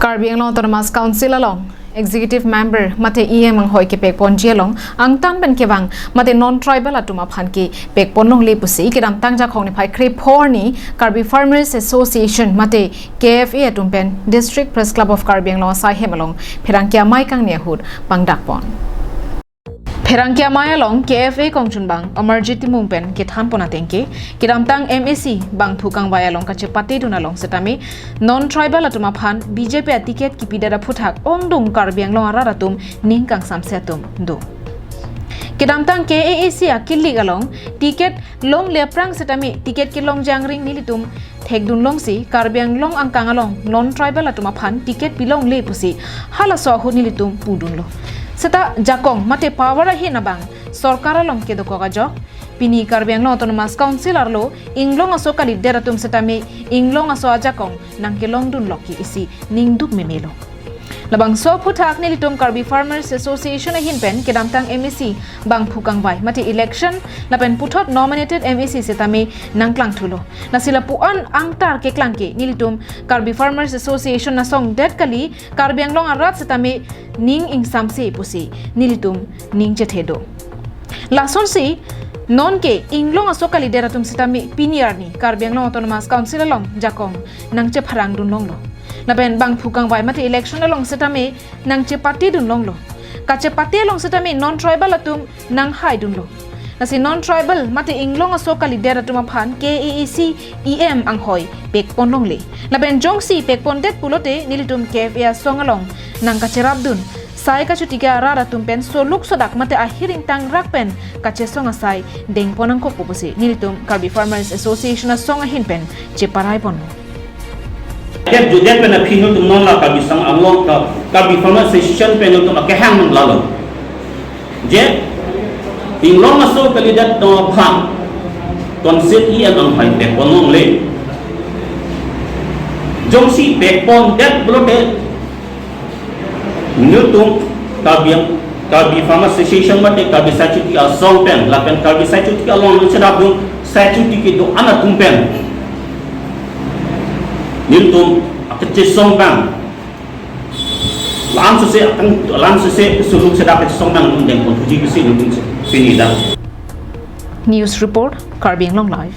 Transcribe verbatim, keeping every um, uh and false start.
Karbi Anglong Autonomous Council along Executive Member mate E M anghoi kepekponji along angtan pen kevang mate non-tribal atum aphan kepekpon longle pusi kedamtang Jakhong niphai krepho arni Karbi Farmers Association mate K F A atum pen District Press Club of Karbi Anglong asaihem along pherangke amei kangni ahut pangdakpon. Pherangke amei along K F A kongchunbang Amarjit Timung pen kethanpon atengke, kedamtang M A C bangphu kangvai along kachepatedun along setame non-tribal atum aphan B J P aticket kipidet aphuthak ongdung Karbi Anglong arat atum ning kangsamse atum do. Kedamtang K A A C akilik along ticket longle aphrang setame ticket kelongji angring nelitum thekdun longsi Karbi Anglong angkang along non-tribal atum aphan ticket pilongle pusi halaso ahut nelitum pudunlo. Seta jakong mate power ahin abang sorkar along kedokok ajok, pini Karbi Anglong Autonomous Council arlo inglong aso kalidet atum setame inglong aso ajakong nangkelongdunlok ke isi ningduk memelo. Labangso aphuthak nelitum Karbi Farmers Association ahin pen kedamtang M A C bangphu kangvai mate election lapen puthot nominated M A C setame nangklangthulo. Lasi lapu-an angtar keklangke nelitum Karbi Farmers Association asong det kali, Karbi Anglong arat setame ning ingsamse pusi nelitum ning chethedo. Lasonsi nonke inglong aso kalidet atum setame pini arni Karbi Anglong Autonomous Council along jakong nangchepharangdun longlo. Lapen bangphu kangvai mate election along setame nangchepatedun longlo. Kachepate along setame non-tribal atum nanghaidunlo. Lasi non-tribal mate inglong aso kalidet atum aphan K A A C E M anghoi pekpon longle. Lapen jongsi pekpondet pulote nelitum K F A asong along nangkacherapdun sai kachotiki arat atum pen soluk sodak mate ahir ingtangrak pen kachesong asai dengpon nangkokpo pusi nelitum Karbi Farmers Association asong ahin pen cheparaiponlo. Ket judet pen aphi nelitum non la Karbi Anglong ka, Karbi Farmers Association pen nelitum akehang nang lalo. Je inglong aso kalidet atum aphan Council E M anghoi pekpon longle. Jongsi pekpondet pulote nelitum Karbi, Karbi Farmers Association mate Karbi Sai Chotiki asong pen lapen Karbi Sai Chotiki along nangcherapdun sai chotiki do-an atum pen nelitum akachesong abang lam sese akan lam sese soluk sodak kachesong abang nelitum dengpon thuji pusi nelitum pini dak. News report, Karbi Anglong Live.